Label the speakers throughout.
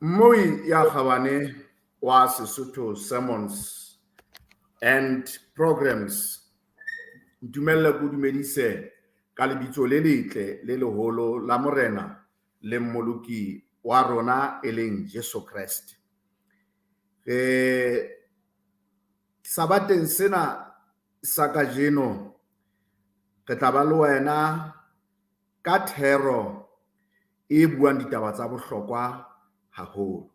Speaker 1: Mmui ya kgabane wa Sesotho Sermons and Programs, ntumelle ke o dumedise ka lebitso le letle le leholo la Morena le Mmoloki wa rona e leng Jesu Kreste. Re sabateng sena sa kajeno re tla ba le wena ka thero e buang ditaba tsa bohlokwa haholo.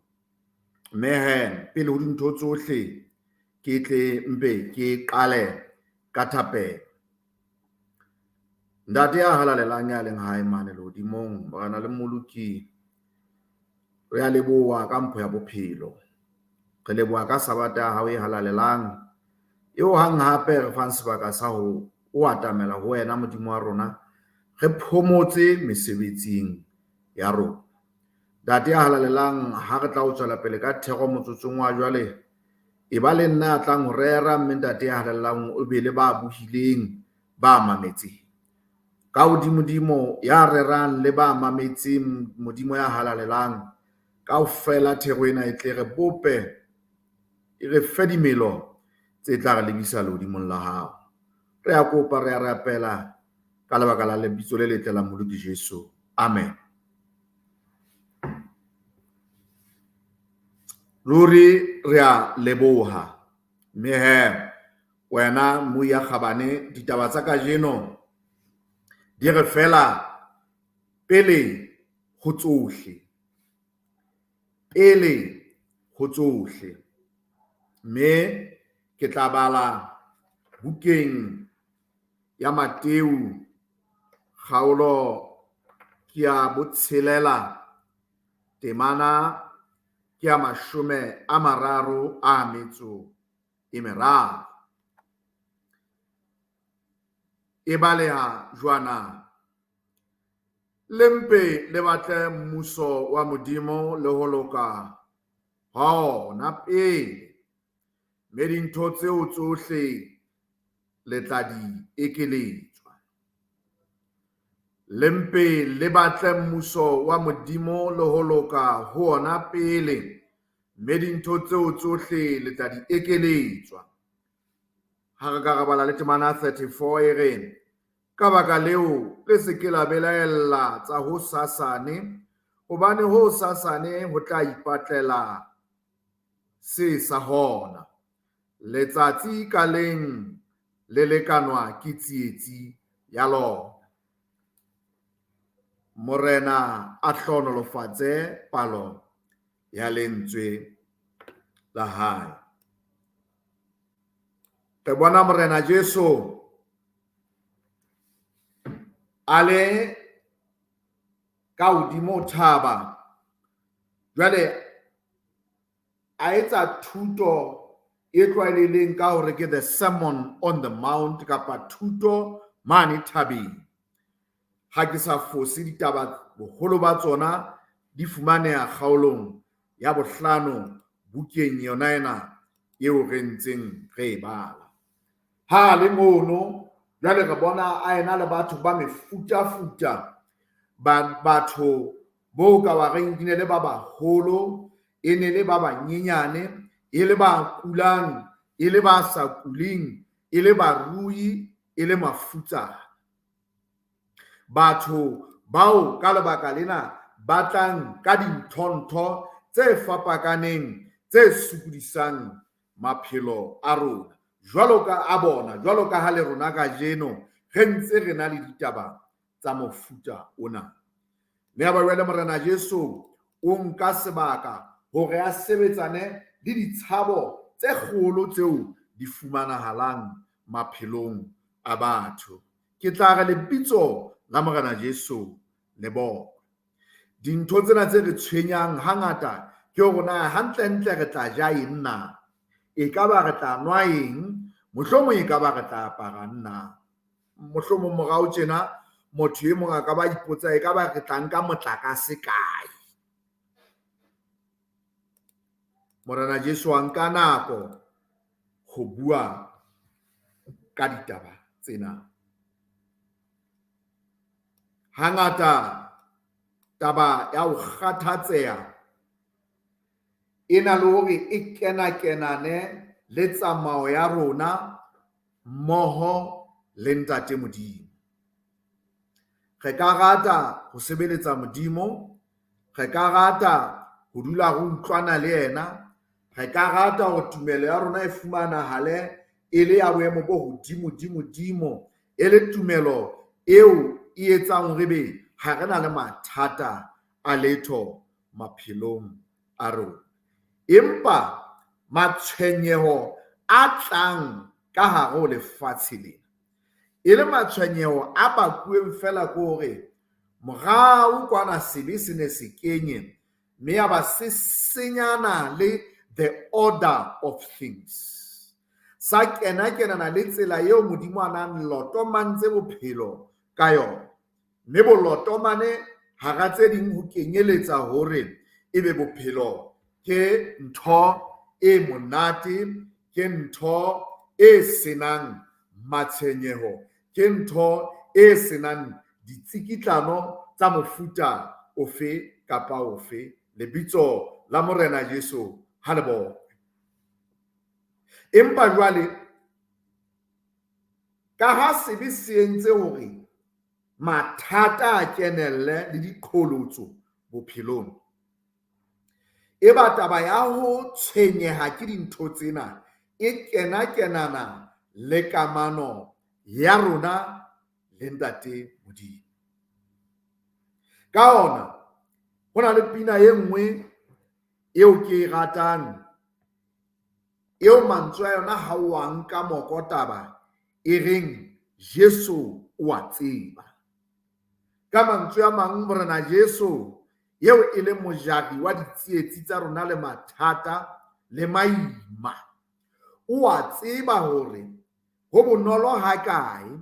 Speaker 1: Mme he pele ho dintho tsohle ke tle mpe ke qale ka thapelo. Ntate ya halalelang ya leng hae mane lehodimong, Morena le Mmoloki, re a leboha ka mpho ya bophelo. Re leboha ka sabata ya hao e halalelang, eo hang hape re fang sebaka sa ho o atamela ho wena Modimo wa rona, re phomotse mesebetsing ya rona. Ntate ya halalelang, ha re tla o tswela pele ka thero motsotsong wa jwale, e ba le nna a tlang ho rera, mme ntate ya halalelang o be le ba bohileng ba mametseng. Ka hodimodimo ya rerang le ba mametseng Modimo ya halalelang, kaofela thero ena e tle re bope, e re fe dimelo tse tla re lebisa lehodimong la hao. Re a kopa, re a rapela ka lebaka la lebitso le letle la Mmoloki Jesu. Amen. Ruri re a leboha. Mme he wena mmui ya kgabane, ditaba tsa kajeno di re fela pele ho tsohle. Pele ho tsohle. Mme ke tla bala bukeng ya Mateu kgaolo ke ya botshelela temana ke ya 33. E baleha jwana: le mpe le batle mmuso wa Modimo le ho loka ha ona pele, mme dintho tseo tsohle le tla di ekeletswa. Le mpe le batle mmuso wa Modimo le ho loka ho ona pele, mme dintho tseo tsohle le tla di ekeletswa. Ha re ka re bala le temana 34 e re, ka baka leo le se ke la belaella tsa hosasane, hobane hosasane ho tla ipatlela se sa hona. Letsatsi ka leng le lekanwa ke tsietsi ya lona. Morena a hlohonolofatse palo ya lentswe la hae. Re bona Morena Jesu a le ka hodimo thaba, jwale a etsa thuto e tlwaelehileng ka hore ke the Sermon on the Mount kapa thuto mane thabeng. Ha ke sa fose ditaba boholo ba tsona di fumaneha kgaolong ya bohlano bukeng yona ena eo re ntseng re e bala. Ha le mono jwale re bona a ena le batho ba mefutafuta, batho bo ka ba reng di ne le ba baholo, e ne le ba banyenyane, e le ba kulang, e le ba sa kuleng, e le barui, e le mafutsana. Batho bao ka lebaka lena ba tlang ka dinthontho tse fapakaneng tse sokodisang maphelo a rona. Jwalo ka a bona, jwalo ka ha le rona kajeno re ntse re na le ditaba tsa mofuta ona. Mme ya ba jwale Morena Jesu o nka sebaka hore a sebetsane le ditshabo tse kgolo tseo di fumanahalang maphelong a batho. Ke tla re lebitso la Morena Jesu le bokwe. Dintho tsena tse re tshwenyang hangata ke hore na hantlentle re tla ja eng na? Ekaba re tla nwa eng? Mohlomong ekaba re tla aparang na? Mohlomong morao tjena motho e mong a ka ba ipotsa ekaba re tla nka motlakase kae? Morena Jesu a nka nako ho bua ka ditaba tsena. Hangata Taba ya ho kgathatseha e na le hore e kena-kenane le tsamao ya rona mmoho le Ntate Modimo. Re ka rata ho sebeletsa Modimo, re ka rata ho dula re utlwana le yena, re ka rata hore tumelo ya rona e fumanahale e le ya boemo bo hodimo-dimo-dimo, e le tumelo eo e etsang hore ebe ha re na le mathata a letho maphelong a rona. Empa matshwenyeho a tlang ka hare ho lefatshe lena e le matshwenyeho a bakuweng fela ke hore morao kwana sebe se ne se kenye mme ya ba se senyana le the order of things, sa kena-kenana le tsela eo Modimo a nang lotomantse bophelo ka yona, mme bolotomane hara tse ding ho kenyeletsa hore ebe bophelo ke ntho e monate, ke ntho e senang matshwenyeho, ke ntho e senang ditsikitlano tsa mofuta ofe kapa ofe. Lebitso la Morena Jesu ha le bokwe. Empa jwale ka ha sebe se entse hore mathata a kenelle le diqholotso bophelong, e ba taba ya ho tshwenyeha ke dintho tsena e kena-kenana le kamano ya rona le Ntate Modimo. Ka hona ho na le pina e nngwe eo ke e ratang, eo mantswe a yona ha o a nka moko taba e reng Jesu o a tseba. Ka mantswe a mang, Morena Jesu eo e leng mojari wa ditsietsi tsa rona le mathata le maima, o a tseba hore ho bonolo hakae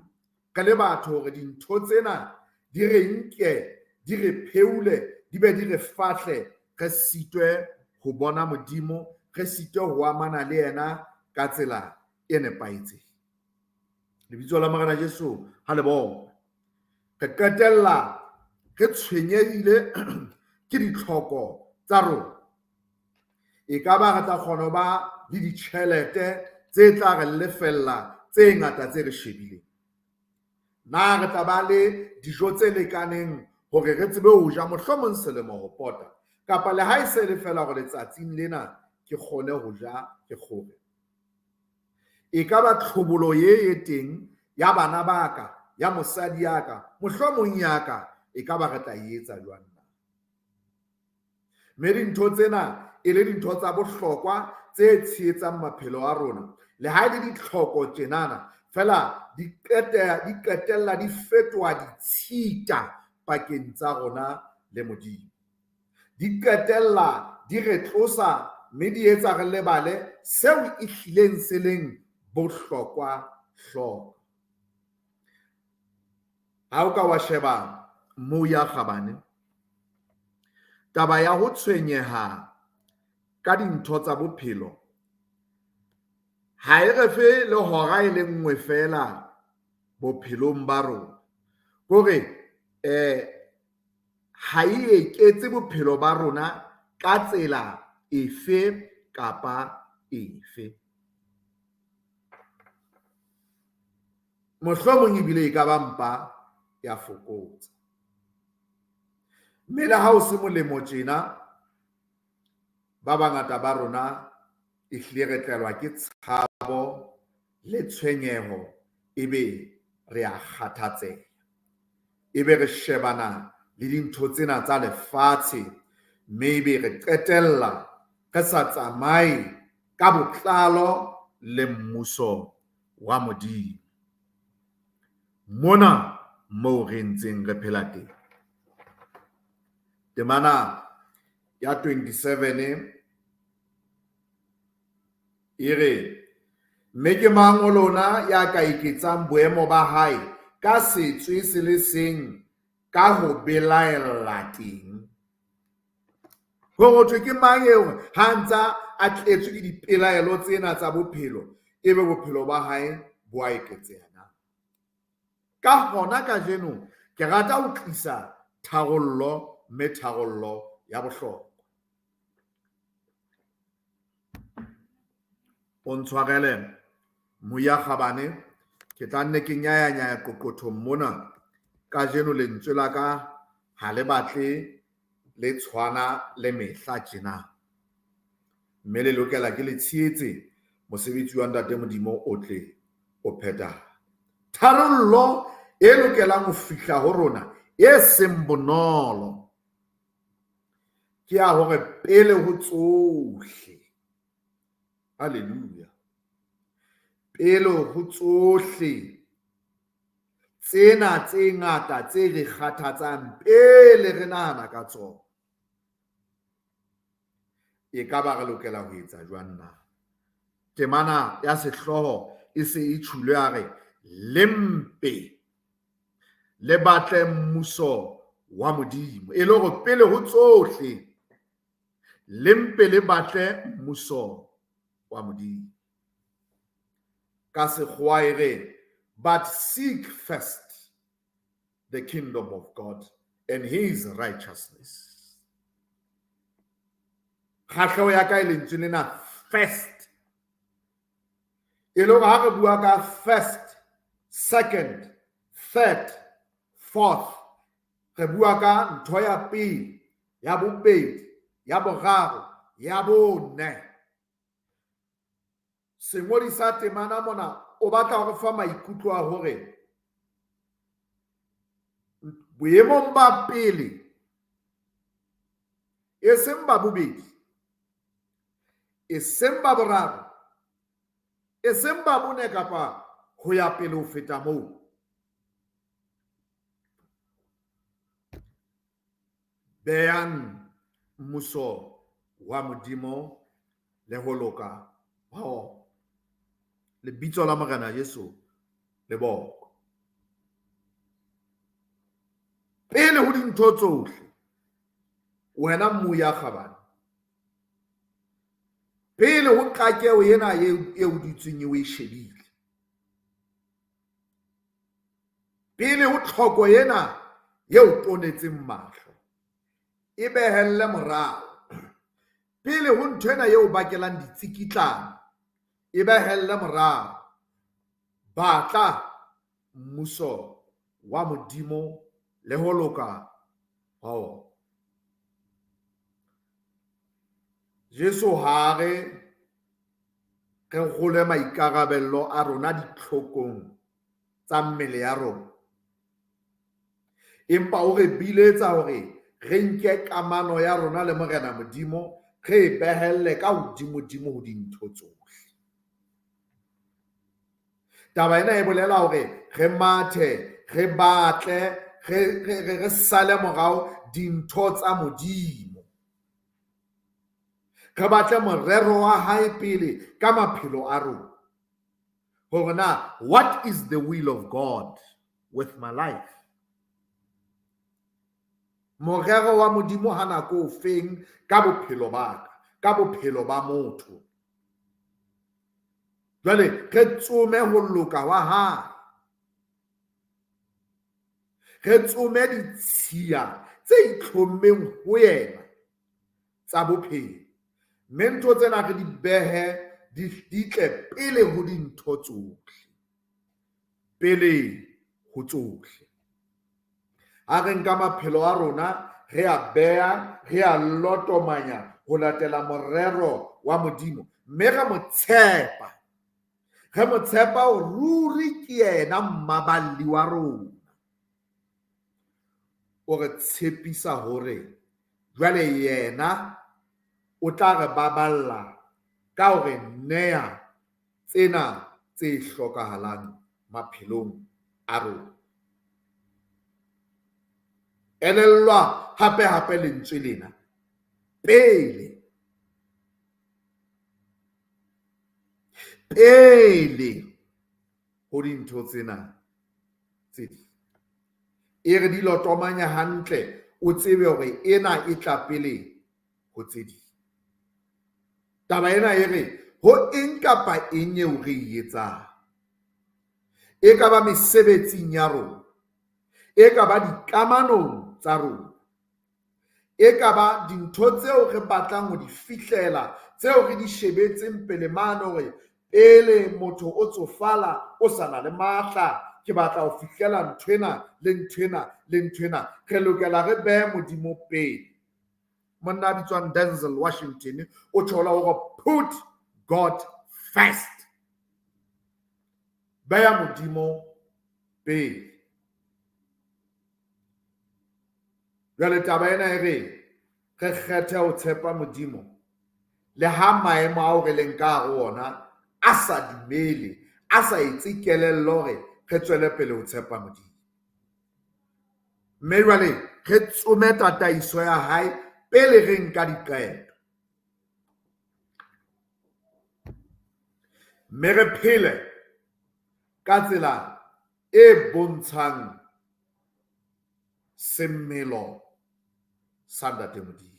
Speaker 1: re le batho hore dintho tsena di re nke, di re pheule, di be di re fahle, re sitwe ho bona Modimo, re sitwe ho amana le yena ka tsela e nepahetseng. Lebitso la Morena Jesu ha le bokwe. Re qetella re tshwenyehile ke ditlhoko tsa rona. E ka ba re tla kgona ho ba le ditjhelete tse tla re lefella tse ngata tse re shebileng. Na re tla ba le dijo tse lekaneng hore re tsebe ho ja mohlomong selemo ho pota, kapa le ha e se le fela hore letsatsing lena ke kgone ho ja ke kgore. E ka ba tlhobolo ye e teng ya bana ba ka, ya mosadi ya ka, mohlomong ya ka, e ka ba re tla e etsa jwang na? Mme dintho tsena e le dintho tsa bohlokwa tse tshehetsang maphelo a rona. Le ha e le ditlhoko tjenana, fela di qetella di fetoha ditshita pakeng tsa rona le Modimo. Di qetella di re tlosa mme di etsa re lebale seo e hlileng se leng bohlokwa-hlokwa. Ha o ka wa sheba moo ya kgabane, taba ya ho tshwenyeha ka dintho tsa bophelo ha e re fe le hora e le nngwe fela bophelong ba rona. Kore ha e eketse bophelo ba rona ka tsela efe kapa efe. Mohlomong ebile e ka ba mpa ya fokotsa. Mme le ha o se molemo tjena, ba bangata ba rona ehlile re tlelwa ke tshabo le tshwenyeho, ebe re a kgathatseha, ebe re shebana le dintho tsena tsa lefatshe, mme ebe re qetella re sa tsamaye ka botlalo le mmuso wa Modimo. Mona moo re ntseng re phela teng. Temana ya 27 e re, mme ke mang ho lona ya ka eketsang boemo ba hae ka setswe se le seng ka ho belaella teng? Hore ho thwe ke mang eo ha ntsa a tletswe ke dipelaelo tsena tsa bophelo, ebe bophelo ba hae bo a eketseha na? Ka hona kajeno ke rata ho tlisa tharollo mme tharollo ya bohlokwa. O ntshwarele Moya Kgabane, ke tla nne ke nyayanyaya qoqothong mona. Kajeno lentswe la ka ha le batle le tshwana le mehla tjena. Mme le lokela ke le tshehetse mosebetsi wa Ntate Modimo o tle o phethahale. Tharollo e lokelang ho fihla ho rona e seng bonolo ke ya hore pele ho tsohle, haleluya, pele ho tsohle tsena tse ngata tse re kgathatsang pele re nahana ka tsona, e ka ba re lokela ho etsa jwang na? Temana ya sehlooho e se e tjhulwe ya re, le mpe le batle mmuso wa Modimo. E le hore pele ho tsohle le mpe le batle mmuso wa Modimo. Ka sekgowa e re, but seek first the kingdom of God and his righteousness. Kgahleho ya ka e lentswe lena first. E le hore ha re bua ka first, second, third, fourth, re bua ka ntho ya pele, ya bobedi, ya boraro, ya bone. Sengodi sa temana mona o batla hore fa maikutlo a hore boemong ba pele e seng ba bobedi, e seng ba boraro, e seng ba bone kapa ho ya pele ho feta moo. Beyang mmuso wa Modimo le ho loka ha ona. Lebitso la Morena Jesu le boko. Pele ho dintho tsohle, wena Moya Kgabane, pele ho qakeo ena e o dutseng e o e shebile, pele ho tlhoko ena e o tonetseng mahlo, e behelle morao. Pele ho ntho ena e o bakelang ditsikitlano, e behelle morao. Batla mmuso wa Modimo le ho loka ha ona. Jesu ha re re role maikarabello a rona ditlhokong tsa mmele ya rona, empa o re biletsa hore re nke kamano ya rona le Morena Modimo, re e behelle ka hodimodimo ho dintho tsohle. Taba ena e bolela hore re mathe, re batle, re sale morao dintho tsa Modimo. Re batle morero wa hae pele ka maphelo a rona. Hore na, what is the will of God with my life? Morero wa Modimo ha nako o feng ka bophelo ba ka, ka bophelo ba motho. Jwale re tsome ho loka wa hae. Re tsome ditshiya tse itlhommeng ho yena tsa bophelo. Mme ntho tsena re di behe di tle pele ho dintho tsohle. Pele ho tsohle. Ha re nka maphelo a rona, re a beha, re a lotomanya ho latela morero wa Modimo. Mme re mo tshepa. Re mo tshepa hore ruri ke yena mmaballi wa rona. O re tshepisa hore jwale yena o tla re baballa ka hore neya tsena tse hlokahalang maphelong a rona. Elellwa hape hape lentswe lena pele. Pele ho dintho tsena tse ding. E re di lotomanya hantle, o tsebe hore ena e tla pele ho tse ding. Taba ena e re ho eng kapa eng eo re e etsang, e ka ba mesebetsing ya rona, e ka ba dikamanong tsa rona, E ka ba dintho tseo re batlang ho di fihlela, tseo re di shebetseng pele mane hore pele motho o tsofala o sa na le matla, ke batla ho fihlela nthwena le nthwena le nthwena. Re lokela re behe Modimo pele. Monna a bitswang Denzel Washington o tjhola hore put God first. Beha Modimo pele. Jwale taba ena e re re kgethe ho tshepa Modimo le ha maemo ao re leng ka hare ona a sa dumele, a sa etse kelello hore re tswele pele ho tshepa Modimo. Mme jwale re tsome tataiso ya hae pele re nka diqeto. Mme re phele ka tsela e bontshang semmelo sa Ntate Modimo.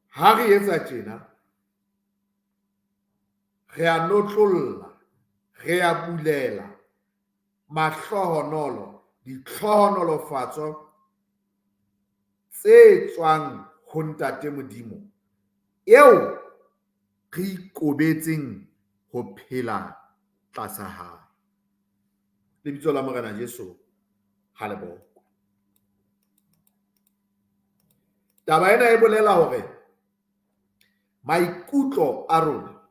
Speaker 1: Ha re etsa tjena, re a notlolla, re a bulela mahlohonolo, ditlhohonolofatso tse tswang ho Ntate Modimo eo re ikobetseng ho phela tlasa hae. Lebitso la Morena Jesu ha le bokwe. Taba ena e bolela hore maikutlo a rona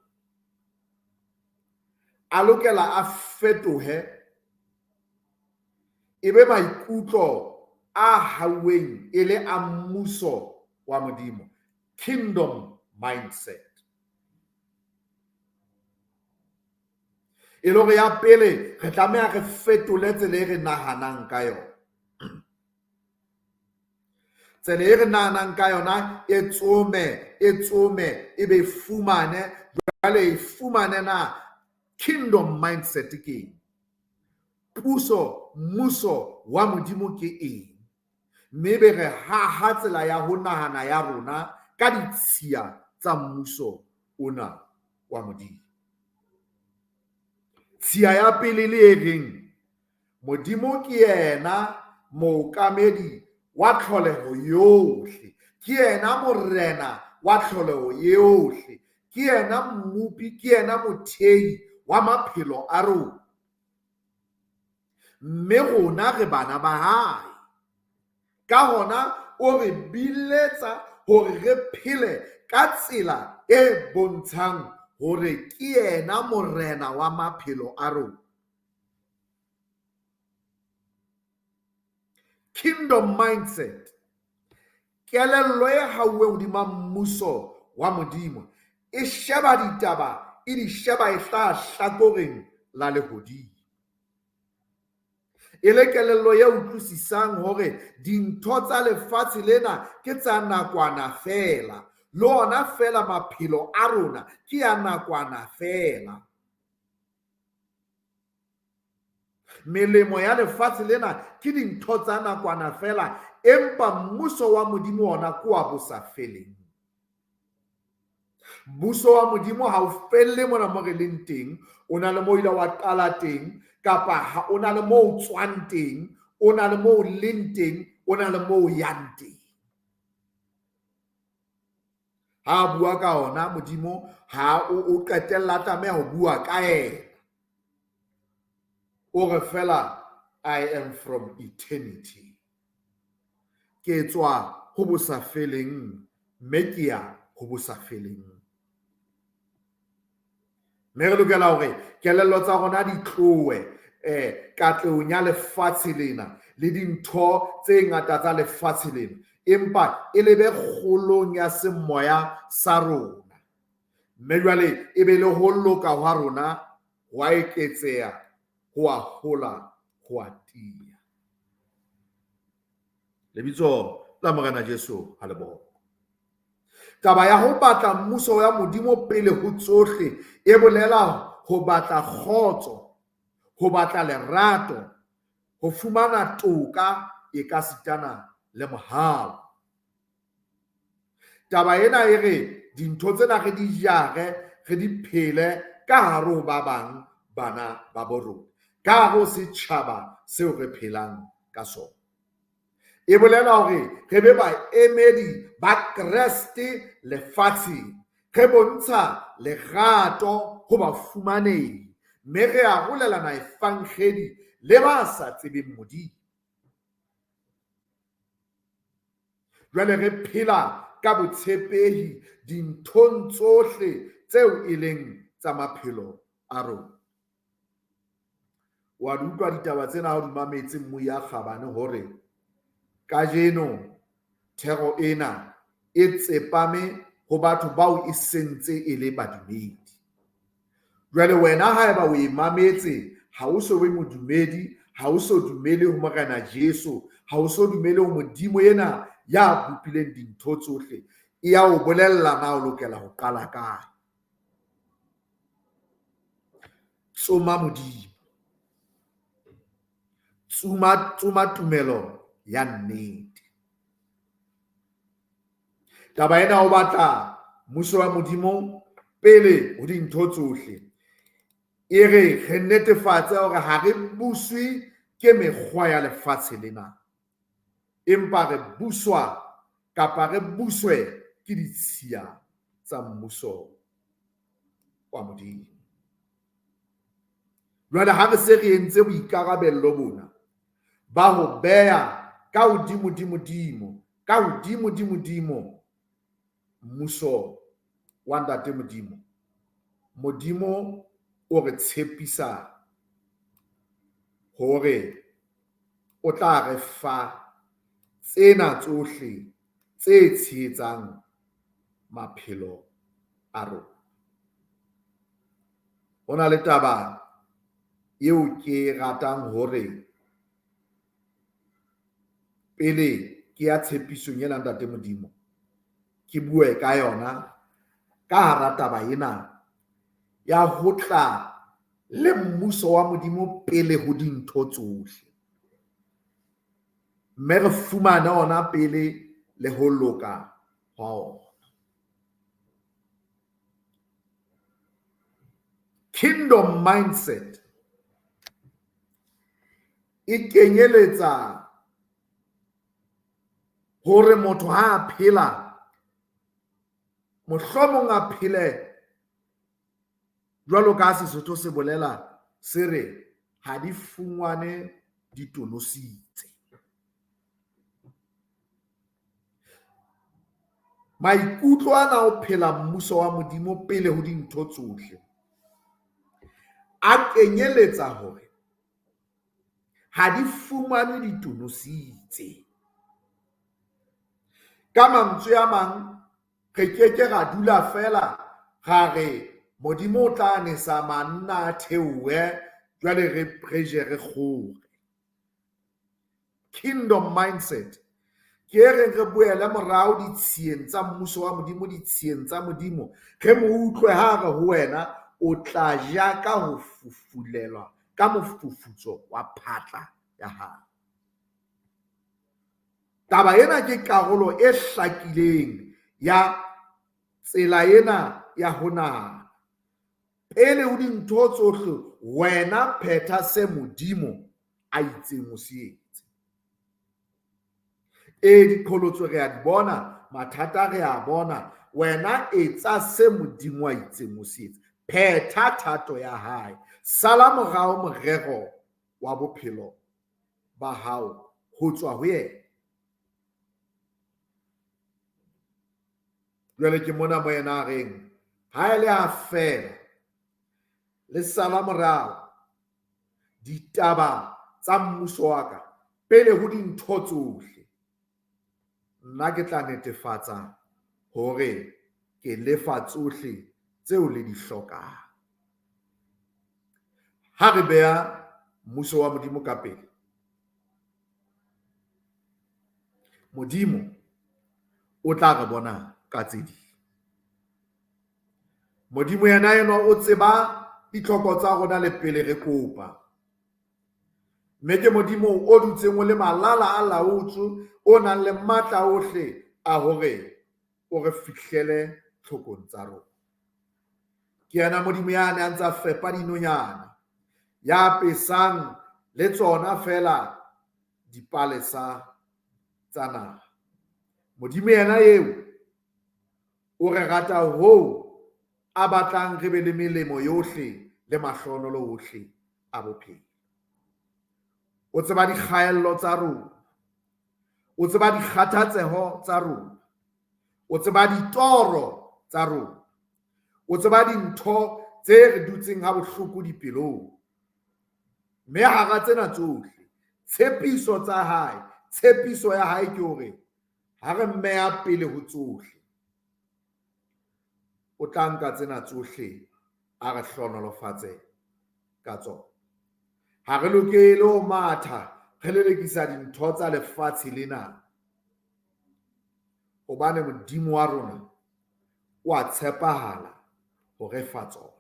Speaker 1: a lokela a fetohe e be maikutlo a hauweng e le a mmuso wa Modimo, kingdom mindset. E le hore ya pele re tlameha re fetole tsela e re nahanang ka yona. Tsela e re nahanang ka yona e tsome, e tsome, e be fumane, jwale e fumane na kingdom mindset ke eng? Puso, mmuso wa Modimo ke eng? Mme be re haha tsela ya ho nahana ya rona ka ditshiya tsa mmuso ona wa Modimo. Tshiya ya pele le e reng Modimo ke yena mookamedi wa tlholeho yohle, ke yena morena wa tlholeho yohle, ke yena mmopi, ke yena mothei wa maphelo a rona. Mme rona re bana ba hae. Ka hona o re biletsa hore re phele ka tsela e bontshang hore ke yena morena wa maphelo a rona. Kingdom mindset, kelello e hauwe hodima mmuso wa Modimo, e sheba ditaba, e di sheba e hlaha hlakoreng la lehodimo. E le kelello e utlwisisang hore dintho tsa lefatshe lena ke tsa nakwana feela, le ona feela maphelo a rona ke a nakwana feela. Melemo ya lefatshe lena ke dintho tsa nakwana feela, empa mmuso wa Modimo ona ke wa bo sa feleng. Mmuso wa Modimo ha o felle mona mo re leng teng, o na le mo ile wa qala teng, kapa ha o na le mo o tswang teng, o na le mo o leng teng, o na le mo o yang teng. Ha a bua ka ona Modimo ha o qetella tlameha ho bua ka yena. O re fela I am from eternity. Ke tswa ho bo sa feleng mme ke ya ho bo sa feleng. Mme re lokela hore kelello tsa rona di tlohe katlehong ya lefatshe lena le dintho tse ngata tsa lefatshe lena, empa e lebe kgolong ya semoya sa rona. Mme jwale e be le ho loka hwa rona ho a eketseha, ho a hola, ho a tiya. Lebitso la Morena Jesu ha le bokwe. Taba ya ho batla mmuso wa Modimo pele ho tsohle e bolela ho batla kgotso, ho batla lerato, ho fumana toka e ka sitana le mohau. Taba ena e re dintho tsena re di jare, re di phele ka hare ho ba bang bana ba bo rona, ka hare ho setjhaba seo re phelang ka sona. E bolela hore re be baemedi ba Kreste lefatsheng, re bontsha lerato ho bafumanehi, mme re arolelana evangedi le ba sa tsebeng Modimo. Jwale re phela ka botshepehi dinthong tsohle tseo e leng tsa maphelo a rona. Wa di utlwa ditaba tsena ha o di mametse mmui ya kgabane hore kajeno thero ena e tsepame ho batho bao e sentse e le badumedi. Jwale wena haeba o e mametse, ha o so be modumedi, ha o so dumele ho Morena Jesu, ha o so dumele ho Modimo ena ya bopileng dintho tsohle, e ya o bolella na o lokela ho qala kae. Tsoma Modimo, tsoma tumelo ya nnete. Taba ena o batla mmuso wa Modimo pele ho dintho tsohle. E re re netefatse hore ha re buswe ke mekgwa ya lefatshe lena, empa re buswa kapa re buswe ke ditshiya tsa mmuso wa Modimo. Jwale ha re se re entse boikarabello bona ba ho beha ka hodimo-dimo-dimo, ka hodimo-dimo-dimo mmuso wa Ntate Modimo, Modimo o re tshepisa hore o tla re fa tsena tsohle tse tshehetsang maphelo a rona. Ho na le taba eo ke ratang hore pele ke ya tshepisong ena Ntate Modimo, ke bue ka yona ka hara taba ena ya ho tla le mmuso wa Modimo pele ho dintho tsohle, mme re fumane ona pele le ho loka hwa ona. Kingdom mindset e kenyeletsa hore motho ha a phela, mohlomong a phele jwalo ka Sesotho se bolela se re ha di fungwane di tonositse. Maikutlo ana ho phela mmuso wa Modimo pele ho dintho tsohle a kenyeletsa hore ha di fumanwe di tonositse. Ka mantswe a mang, re ke ke ra dula fela ra re Modimo o tla nesa manna a theohe, jwale re je re kgore. Kingdom mindset ke e reng re boele morao ditshiyeng tsa mmuso wa Modimo, ditshiyeng tsa Modimo, re mo utlwe ha re ho wena o tla ja ka ho fufulelwa ka mofufutso wa phatla ya hao. Taba ena ke karolo e hlakileng ya tsela ena ya ho nahana. Pele ho dintho tsohle, wena phetha se Modimo a itseng o se etse. Ee, diqholotso re a di bona, mathata re a bona. Wena etsa se Modimo a itseng o se etse. Phetha thato ya hae. Sala morao morero wa bophelo ba hao ho tswa ho yena. Jwale ke mona moena a reng, ha e le ha feela le sala morao ditaba tsa mmuso wa ka pele ho dintho tsohle, nna ke tla netefatsa hore ke lefa tsohle tseo le di hlokang. Ha re beha mmuso wa Modimo ka pele, Modimo o tla re bona ka tse ding. Modimo yena enwa o tseba ditlhoko tsa rona le pele re kopa. Mme ke Modimo o dutseng o le malala a laotswe, o nang le matla ohle a hore o re fihlele tlhokong tsa rona. Ke yena Modimo ya ne a ntse a fepa dinonyana, ya pesang le tsona feela dipalesa. tsa naha. Modimo yena eo o re rata hoo a batlang re be le melemo yohle le mahlohonolo ohle a bophelo. O tseba dikgaello tsa rona, o tseba dikgathatseho tsa rona, o tseba ditoro tsa rona, o tseba dintho tse re dutseng ha bohloko dipelong. Mme hara tsena tsohle, tshepiso tsa hae, tshepiso ya hae ke hore ha re mmeha pele ho tsohle, o tla nka tsena tsohle a re hlohonolofatse ka tsona. Ha re lokele ho matha re lelekisa dintho tsa lefatshe lena, hobane Modimo wa rona o a tshepahala ho re fa tsona.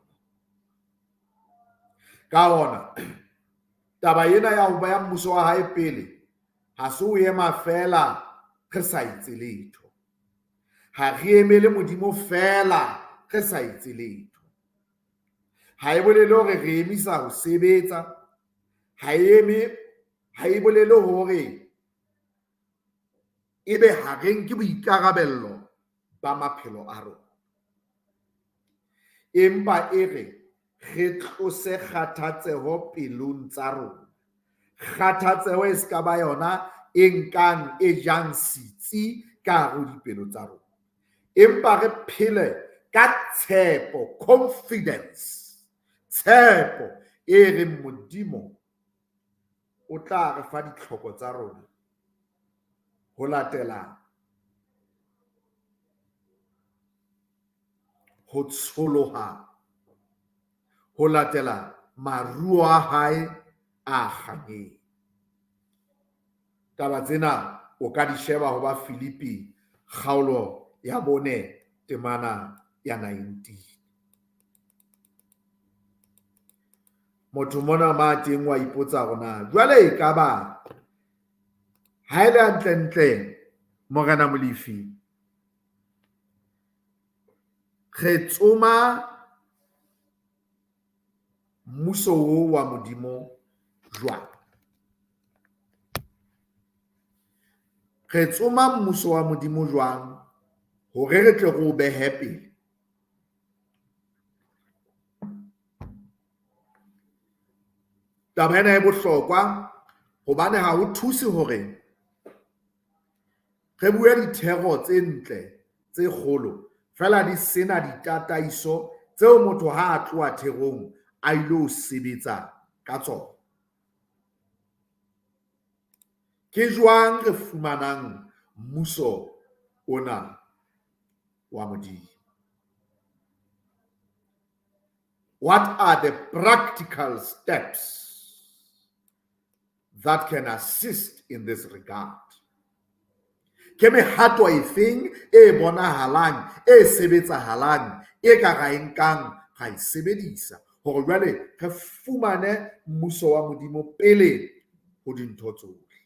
Speaker 1: Ka hona, taba ena ya ho beha mmuso wa hae pele ha se ho ema feela re sa etse letho. Ha re emele Modimo feela re sa etse letho. Ha e bolele hore re emisa ho sebetsa, ha e eme, ha e bolele hore ebe ha re nke boikarabello ba maphelo a rona. Empa e re re tlose kgathatseho pelong tsa rona. Kgathatseho e ska ba yona e nkang e jang setsi ka hare ho dipelo tsa rona. Empa re phele ka tshepo, confidence, tshepo e reng Modimo o tla re fa ditlhoko tsa rona ho latela ho tsholoha, ho latela maruo a hae a kganyeng. Taba tsena o ka di sheba ho ba Filipi kgaolo ya 4 temana ya 19. Motho mona ma teng wa ipotsa hore na jwale e ka ba ha e le hantlentle Morena Molefi re tsoma mmuso oo wa Modimo jwang? Re tsoma mmuso wa Modimo jwang hore re tle re o behe pele? Taba ena e bohlokwa hobane ha ho thuse hore re bue dithero tse ntle tse kgolo fela di sena ditataiso tseo motho ha a tloha therong a ilo sebetsa ka tsona. Ke jwang re fumanang mmuso ona wa Modimo? What are the practical steps that can assist in this regard? Ke mehato efeng e bonahalang, e sebetsahalang, e ka ra e nkang ra e sebedisa hore jwale re fumane mmuso wa Modimo pele ho dintho tsohle?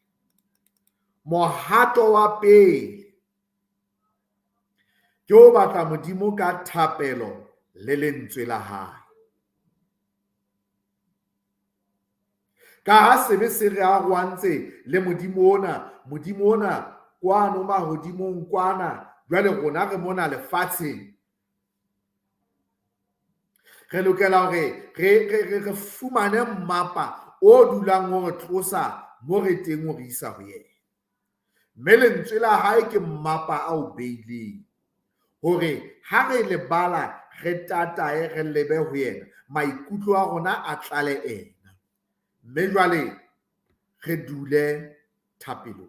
Speaker 1: Mohato wa pele ke ho batla Modimo ka thapelo le lentswe la hae. Ka ha sebe se re arohantse le Modimo ona, Modimo ona kwano mahodimong kwana, jwale rona re mona lefatsheng. Re lokela hore re fumane mmapa o dulang o re tlosa mo re teng o re isa ho yena. Mme lentswe la hae ke mmapa a o beileng hore ha re le bala re tatae re lebe ho yena, maikutlo a rona a tlale ena. Mme jwale re dule thapelong.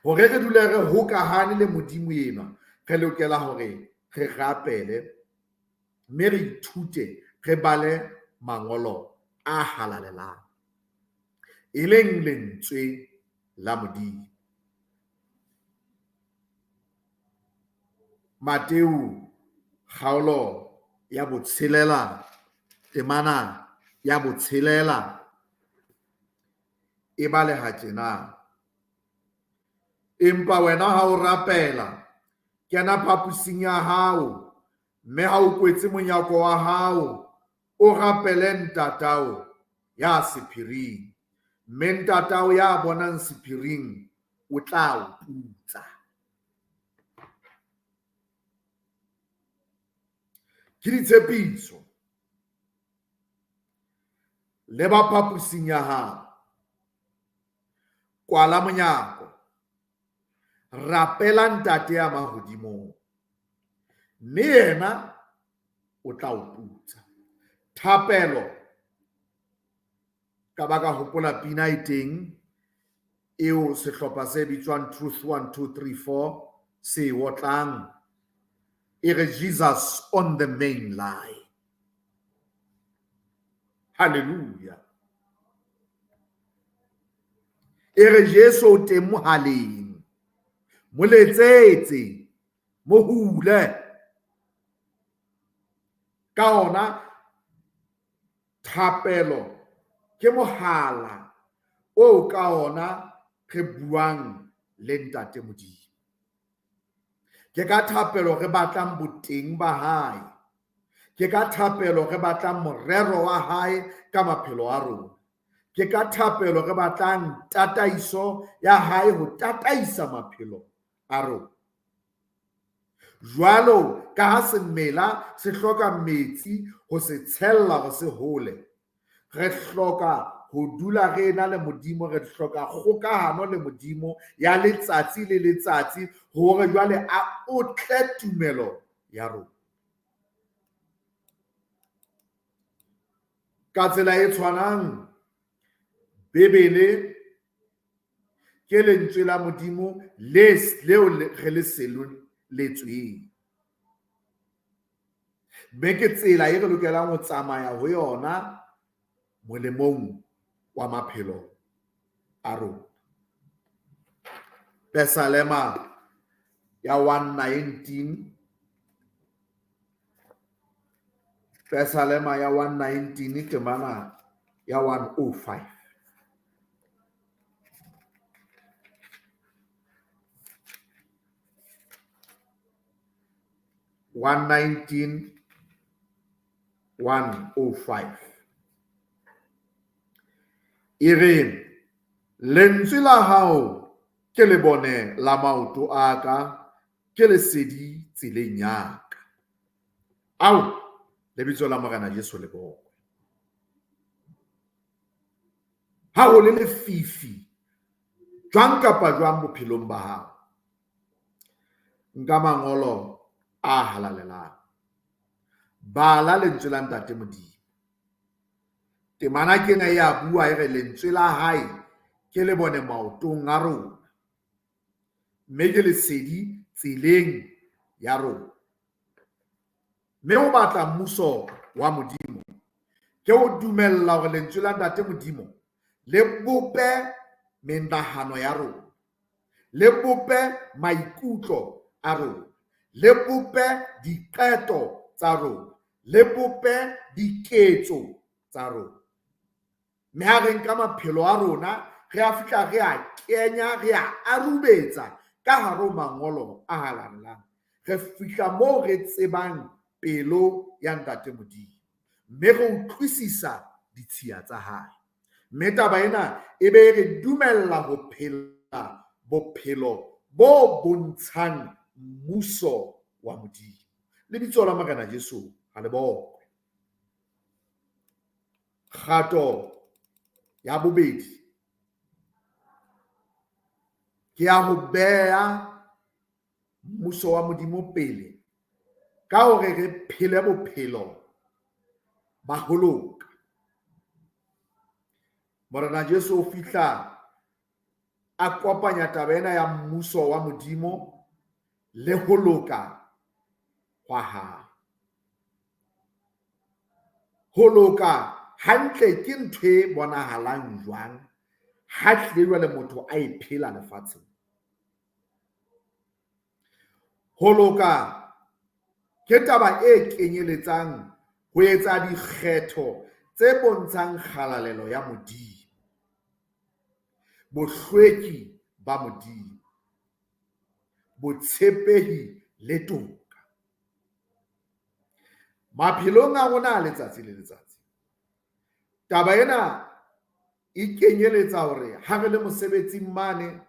Speaker 1: Hore re dule re hokahane le Modimo enwa, re lokela hore re rapele mme re ithute, re bale mangolo a halalelang, e leng lentswe la Modimo. Mateu kgaolo ya 6 temana ya 6 e baleha tjena: Empa wena ha o rapela, kena phaposing ya hao, mme ha o kwetse monyako wa hao, o rapele ntatao ya sephiring, mme ntatao ya bonang sephiring o tla o putsa. Ke ditshepiso. Leba phaposing ya hao. Kwala monyako. Rapela Ntate ya mahodimong. Mme yena o tla o putsa. Thapelo ka ba ka hopola pina e teng eo sehlopha se bitswang Truth 1 2 3 4 se e otlang e re Jesus on the main line. Hallelujah. E re Jesu o teng mohaleng. Mo letsetse, mo hule. Ka ona thapelo ke mohala oo ka ona re buang le Ntate Modimo. Ke ka thapelo re batlang boteng ba hae. Ke ka thapelo re batlang morero wa hae ka maphelo a rona. Ke ka thapelo re batlang tataiso ya hae ho tataisa maphelo a rona. Jwalo ka ha semela se hloka metsi ho se tshella hore se hole, re hloka ho dula re ena le Modimo, re hloka kgokahano le Modimo ya letsatsi le letsatsi hore jwale a otle tumelo ya rona. Ka tsela e tshwanang, Bibele ke lentswe la Modimo le leo re le senoletsweng. Mme ke tsela e re lokelang ho tsamaya ho yona molemong wa maphelo a rona. Pesalema ya 119, Pesalema ya 119 temana ya 105. 119 105. E re lentswe la hao ke lebone la maoto a ka, ke lesedi tseleng ya ka. Ao, lebitso la Morena Jesu le bokwe. Ha ho le lefifi jwang kapa jwang bophelong ba hao, nka mangolo a halalelang, bala lentswe la Ntate Modimo. Temana kena e a bua e re lentswe la hae ke le bone maotong a rona, mme ke lesedi tseleng ya rona. Mme ho batla mmuso wa Modimo ke ho dumella hore lentswe la Ntate Modimo le bope menahano ya rona, le bope maikutlo a rona, le bope diqeto tsa rona, le bope diketso tsa rona. Mme ha re nka maphelo a rona, re a fihla re a kenya, re a arubetsa ka hare ho mangolo a halalelang. Re fihla moo re tsebang pelo ya Ntate Modimo, mme re utlwisisa ditshiya tsa hae. Mme taba ena e be re dumella ho phela bophelo bo bontshang mmuso wa Modimo. Lebitso la Morena Jesu ha le bokwe. Kgato ya bobedi ke ya ho beha mmuso wa Modimo pele ka hore re phele bophelo ba ho loka. Morena Jesu o fihla a kopanya taba ena ya mmuso wa Modimo le ho loka hwa hae. Ho loka hantle ke ntho e bonahalang jwang ha tlile jwale motho a e phela lefatsheng. Ho loka ke taba e kenyeletsang ho etsa dikgetho tse bontshang kgalalelo ya Modimo, bohlweki ba Modimo, botshepehi le toka. Maphelong a rona a letsatsi le letsatsi, taba ena e kenyeletsa hore ha re le mosebetsing mane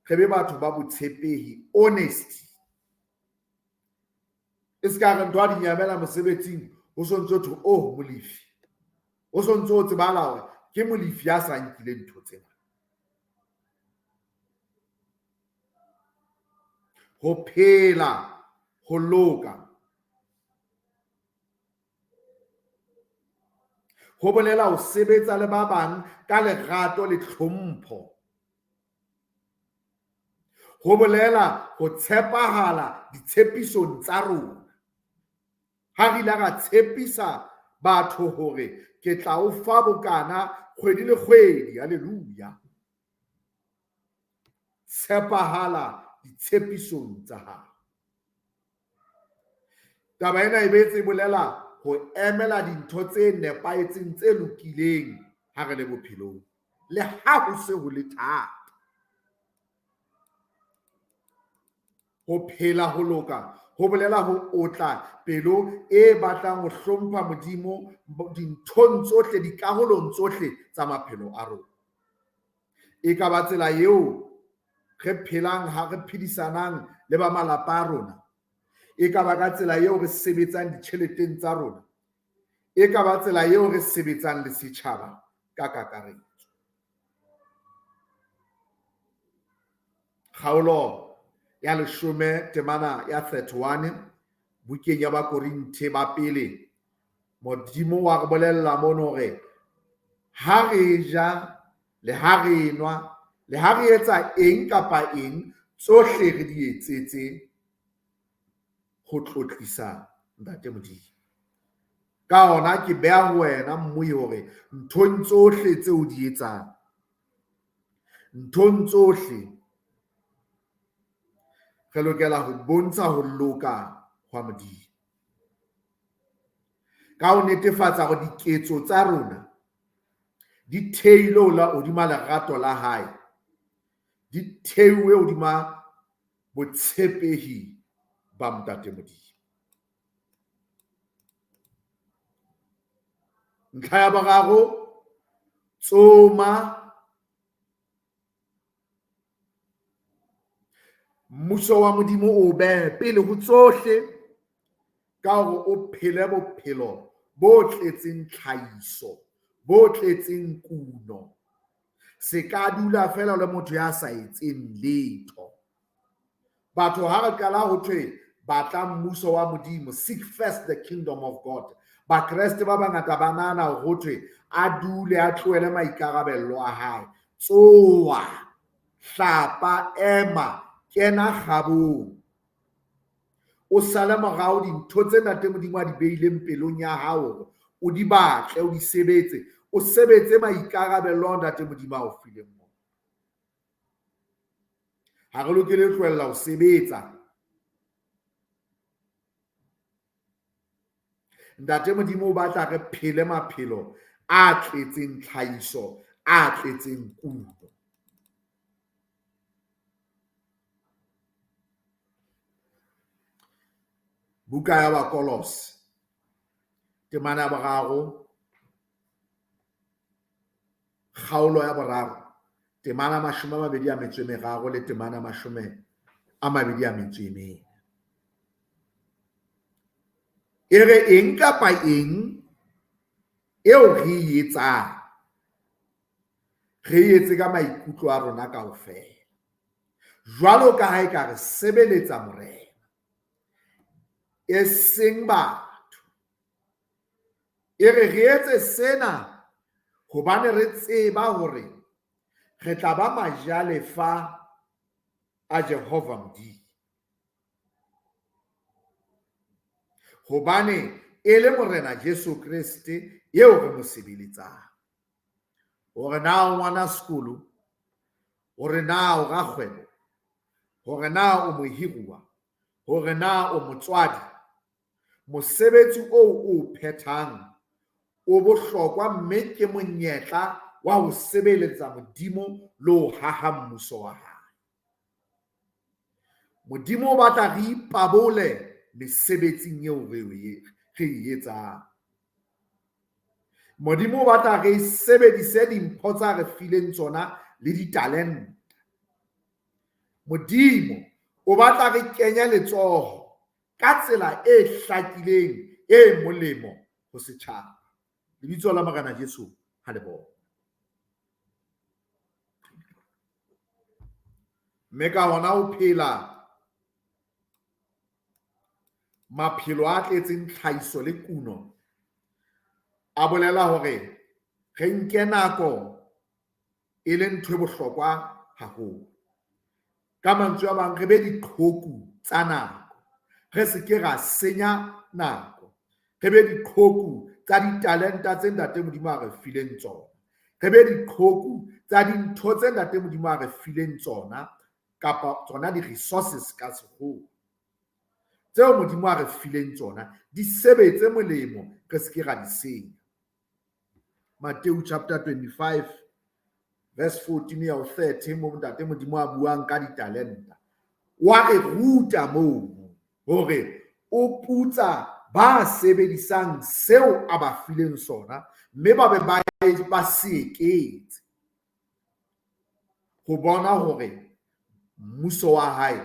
Speaker 1: Re be batho ba botshepehi, honesty. E se ka re ntho a di nyamela mosebetsing, ho sontso thwe, oh, Molefi. Ho sontso o tsebala hore ke Molefi ya sa nkile ntho tsena. Ho phela, ho loka. Ho bolela ho sebetsa le ba bang ka lerato le tlhompho. Ho bolela ho tshepahala ditshepisong tsa rona. Ha re ile ra tshepisa batho hore ke tla o fa bokana kgwedi le kgwedi, haleluya. Tshepahala ditshepisong tsa hao. Taba ena e boetse e bolela ho emela dintho tse nepahetseng tse lokileng ha re le bophelong, le ha ho se ho le thata. Ho phela ho loka ho bolela ho otla pelo e batlang ho hlompha Modimo dinthong tsohle, dikarolong tsohle tsa maphelo a rona. E ka ba tsela eo re phelang ha re phedisanang le ba malapa a rona. E ka ba ka tsela eo re sebetsang ditjheleteng tsa rona. E ka ba tsela eo re sebetsang le setjhaba ka kakaretso. Kgaolo ya 10 temana ya 31 bukeng ya Bakorinthe ba pele, Modimo wa re bolella mono hore ha re ja le ha re nwa le ha re etsa eng kapa eng, tsohle re di etsetse ho tlotlisa Ntate Modimo. Ka hona ke beha ho wena mmohi hore nthong tsohle tseo o di etsang, nthong tsohle re lokela ho bontsha ho loka hwa Modimo. Ka ho netefatsa hore diketso tsa rona di theilwe hodima lerato la hae, di theuwe hodima botshepehi ba Ntate Modimo. Ntlha ya boraro, tsoma mmuso wa Modimo o behe pele ho tsohle ka hore o phele bophelo bo tletseng tlhahiso, bo tletseng kuno. Se ka dula fela le motho ya sa etseng letho. Batho ha re qala ho thwe batla mmuso wa Modimo, seek first the kingdom of God. Bakreste ba bangata ba nahana ho thwe a dule a tlohele maikarabello a hae. Tsoha, hlapa, ema, kena kgabong. O sale morao dintho tse Ntate Modimo a di beileng pelong ya hao hore o di batle, o di sebetse, o sebetse maikarabello ao Ntate Modimo a o fileng ona. Ha re lokele ho tlohella ho sebetsa. Ntate Modimo o batla re phele maphelo a tletseng tlhahiso, a tletseng kuno. Buka ya Bakolose, temana ya boraro, kgaolo ya boraro, temana 23 le temana 24. E re eng kapa eng eo re e etsang, re e etse ka maikutlo a rona kaofela, jwalo ka ha e ka re sebeletsa Morena, e seng batho. E re re etse sena hobane re tseba hore re tla ba majalefa a Jehova Modimo, hobane e le Morena Jesu Kreste eo re mo sebeletsang. Hore na o ngwana sekolo, hore na o rakgwebo, hore na o mohiruwa, hore na o motswadi, mosebetsi oo o phethang o bohlokwa mme ke monyetla wa ho sebeletsa Modimo le ho haha mmuso wa hae. Modimo o batla re ipabole mesebetsing eo re e etsang. Modimo o batla re sebedise dimpho tsa re fileng tsona le ditalente. Modimo o batla re kenye letsoho ka tsela e hlakileng e molemo ho setjhaba. Lebitso la Morena Jesu ha le bone. Mme ka hona ho phela maphelo a tletseng tlhahiso le kuno a bolela hore re nke nako e le ntho e bohlokwa haholo. Ka mantswe a mang, re be diqhoku tsa nako, re se ke ra senya nako, re be diqhoku tsa ditalenta tse Ntate Modimo a re fileng tsona, re be diqhoku tsa dintho tse Ntate Modimo a re fileng tsona, kapa tsona di-resources ka sekgowa tseo Modimo a re fileng tsona, di sebetse molemo, re se ke ra di senya. Matthew chapter 25 verse 14 ya ho 30, mo Ntate Modimo a buang ka ditalenta, wa re ruta moo hore o putsa ba sebedisang seo a ba fileng sona, mme ba be ba se eketse ho bona hore mmuso wa hae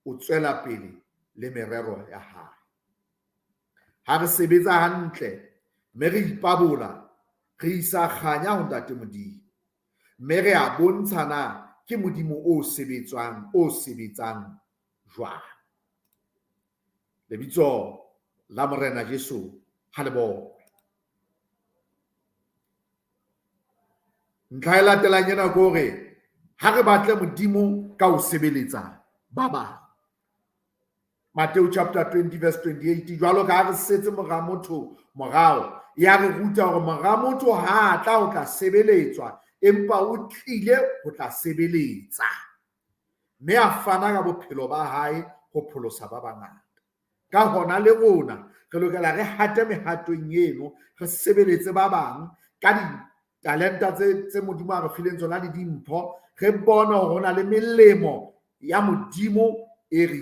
Speaker 1: o tswela pele le merero ya hae. Ha re sebetsa hantle mme re ipabola, re isa kganya ho Ntate Modimo, mme re a bontsha na ke Modimo o sebetswang, o sebetsang jwang. Lebitso la Morena Jesu ha le bone. Ntlha e latelang ena ke hore ha re batle Modimo ka ho sebeletsa ba bang. Matthew chapter 20 verse 28, jwalo ka ha re setse mora motho morao, ya re ruta hore mora motho ha a tla ho tla sebeletswa, empa o tlile ho tla sebeletsa, mme a fana ka bophelo ba hae ho pholosa ba bangata. Ka hona le rona re lokela re hate mehatong eno, re sebeletse ba bang ka ditalenta tse Modimo a re fileng tsona le dimpho, re bone hore ho na le melemo ya Modimo e re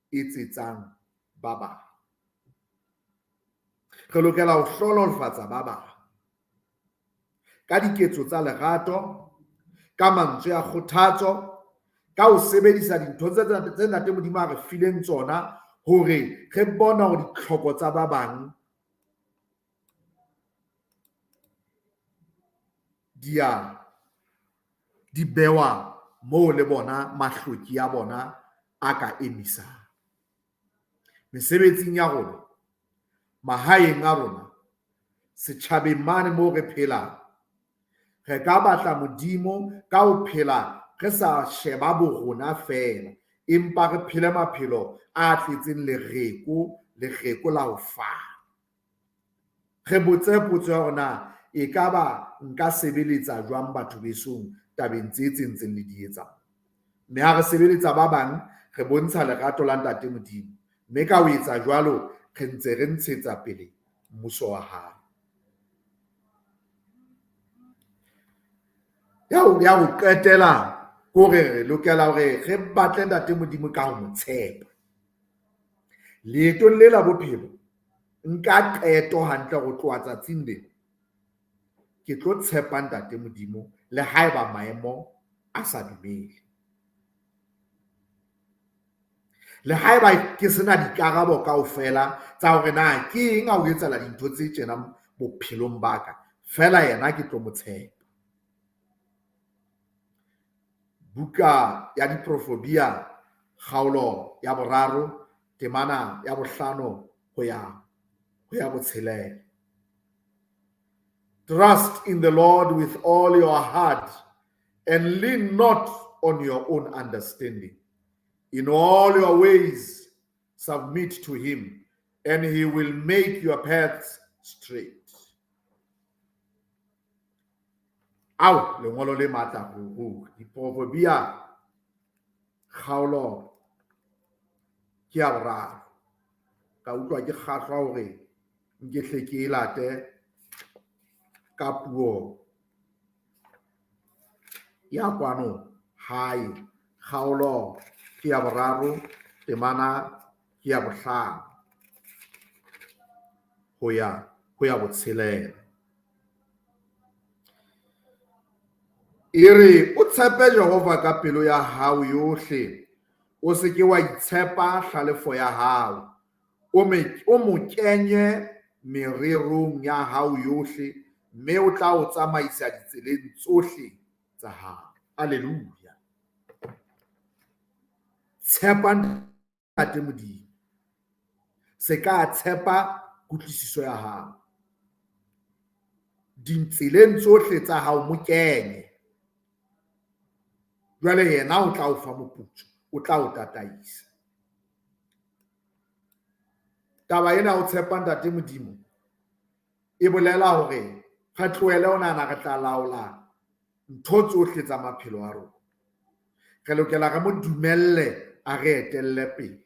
Speaker 1: etsetsang ba bang. Re lokela ho hlohonolofatsa ba bang ka diketso tsa lerato, ka mantswe a kgothatso, ka ho sebedisa dintho tse Ntate Modimo a re fileng tsona hore re bone hore ditlhoko tsa ba bang di bewa moo le bona mahloki a bona a ka emisang. Mesebetsing ya rona, mahaeng a rona, setjhabeng mane moo re phelang, re ka batla Modimo ka ho phela re sa sheba borona feela, empa re phele maphelo a tletseng lereko, lereko la ho fana. Re botse potso ya hore na ekaba nka sebeletsa jwang batho besong tabeng tse tse ntseng le di etsang. Mme ha re sebeletsa ba bang, re bontsha lerato la Ntate Modimo. Mme ka ho etsa jwalo, re ntse re ntshetsa pele mmuso wa hae. Ya ho qetela hore re lokela hore re batle Ntate Modimo ka ho mo tshepa. Leetong le la bophelo, nka qeto hantle ho tloha tsatsing lena. Ke tlo tshepa Ntate Modimo le haeba maemo a sa dumele. Le haeba ke sena dikarabo kaofela tsa hore na ke eng ha ho etsahala dintho tse tjena bophelong ba ka, feela yena ke tlo mo tshepa. Buka ya Diprofobia, kgaolo ya boraro, temana ya bohlano ho ya botshelela. Trust in the Lord with all your heart and lean not on your own understanding. In all your ways submit to him, and he will make your paths straight. Ao, lengolo le matla ruri. Diprofobia kgaolo ke ya boraro. Ka utlwa ke kgahlwa hore nke hle ke e late ka puo ya kwano hae. Kgaolo ke ya boraro, temana ke ya bohlano ho ya botshelela. E re o tshepe Jehova ka pelo ya hao yohle, o se ke wa itshepa hlalefo ya hao. O mo kenye mererong ya hao yohle, mme o tla o tsamaisa ditseleng tsohle tsa hao. Alleluia. Tshepa Ntate Modimo. Se ka tshepa kutlwisiso ya hao. Ditseleng tsohle tsa hao mo kenye. Jwale yena o tla o fa moputso, o tla o tataisa. Taba ena o tshepa Ntate Modimo e bolela hore re tlohele ho nahana re tla laola ntho tsohle tsa maphelo a rona. Re lokela re mo dumelle a re etelle pele.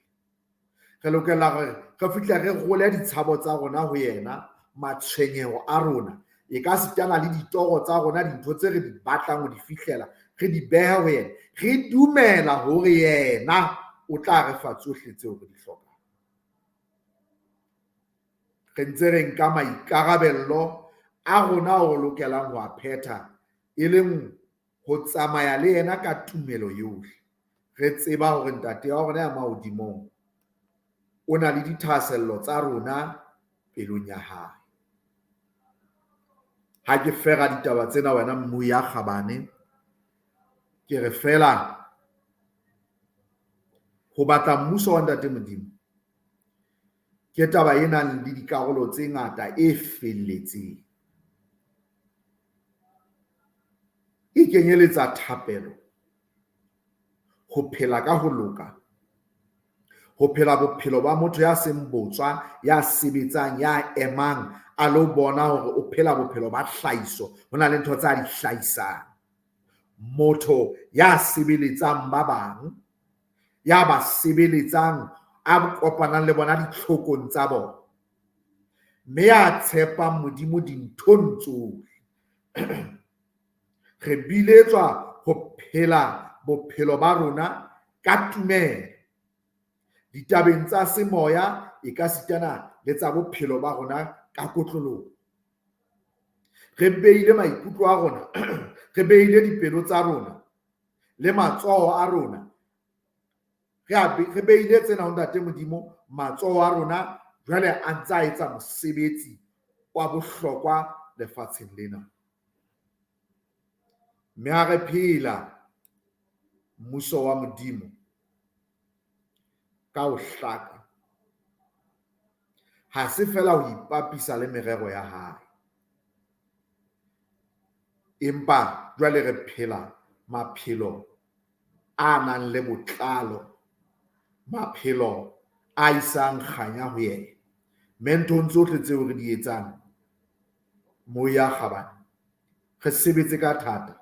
Speaker 1: Re lokela hore re fihle re role ditshabo tsa rona ho yena, matshwenyeho a rona, e ka sitana le ditoro tsa rona, dintho tse re di batlang ho di fihlela, re di behe ho yena. Re dumela hore yena o tla re fa tsohle tseo re di hlokang. Re ntse re nka maikarabello a rona ao re lokelang ho a phetha, e leng ho tsamaya le yena ka tumelo yohle. Re tseba hore Ntate wa rona ya mahodimong o na le dithahasello tsa rona pelong ya hae. Ha ke fera ditaba tsena wena mmui ya kgabane, ke re fela ho batla mmuso wa Ntate Modimo ke taba e nang le dikarolo tse ngata e felletseng. E kenyeletsa thapelo, ho phela ka ho loka, ho phela bophelo ba motho ya seng botswa, ya sebetsang, ya emang, a lo bona hore o phela bophelo ba tlhahiso, ho na le ntho tsa di hlahisang. Motho ya sebeletsang ba bang, ya ba sebeletsang, a kopanang le bona ditlhokong tsa bona, mme ya tshepang Modimo dinthong tsohle. Re biletswa ho phela bophelo ba rona ka tumelo ditabeng tsa semoya, e ka sitana le tsa bophelo ba rona ka kotloloho. Re beile maikutlo a rona, re beile dipelo tsa rona le matsoho a rona, re beile tsena ho Ntate Modimo, matsoho a rona jwale a ntse a etsa mosebetsi wa bohlokwa lefatsheng lena. Mme ha re phela mmuso wa Modimo ka ho hlaka, ha se fela ho ipapisa le merero ya hae, empa jwale re phela maphelo a nang le botlalo, maphelo a isang kganya ho yena. Mme nthong tsohle tseo re di etsang, moya kgabane, re sebetse ka thata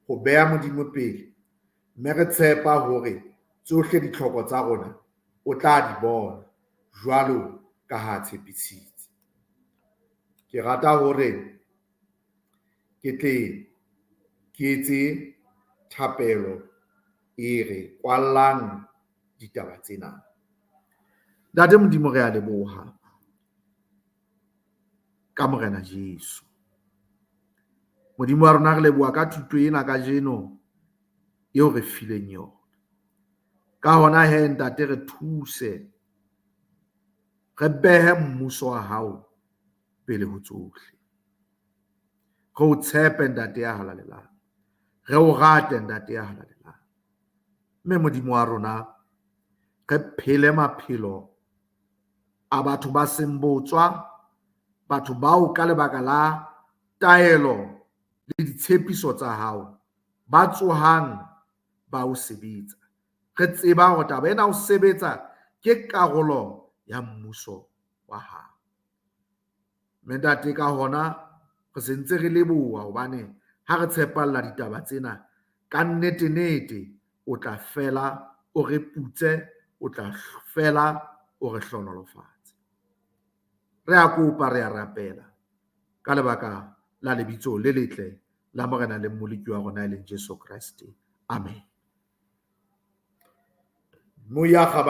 Speaker 1: ho beha Modimo pele, mme re tshepa hore tsohle ditlhoko tsa rona o tla di bona jwalo ka ha tshepisitse. Ke rata hore ke tle ke etse thapelo e re kwallang ditaba tsena. Ntate Modimo, re a leboha ka Morena Jesu. Modimo wa rona, re leboha ka thuto ena kajeno eo re fileng yona. Ka hona he Ntate, re thuse, re behe mmuso wa hao pele ho tsohle. Re o tshepe Ntate ya halalelang, re o rate Ntate ya halalelang. Mme Modimo wa rona, re phele maphelo a batho ba seng botswa, batho bao ka lebaka la taelo le ditshepiso tsa hao ba tsohang ba o sebetsa. Re tseba hore taba ena ho sebetsa ke karolo ya mmuso wa hao. Mme Ntate, ka hona re se ntse re leboha hobane ha re tshepalla ditaba tsena ka nnete nete, o tla fela o re putse, o tla fela o re hlohonolofatse. Re a kopa, re a rapela ka lebaka la lebitso le letle la Morena le Mmoloki wa rona e leng Jesu Kreste. Amen. Moya kgabane.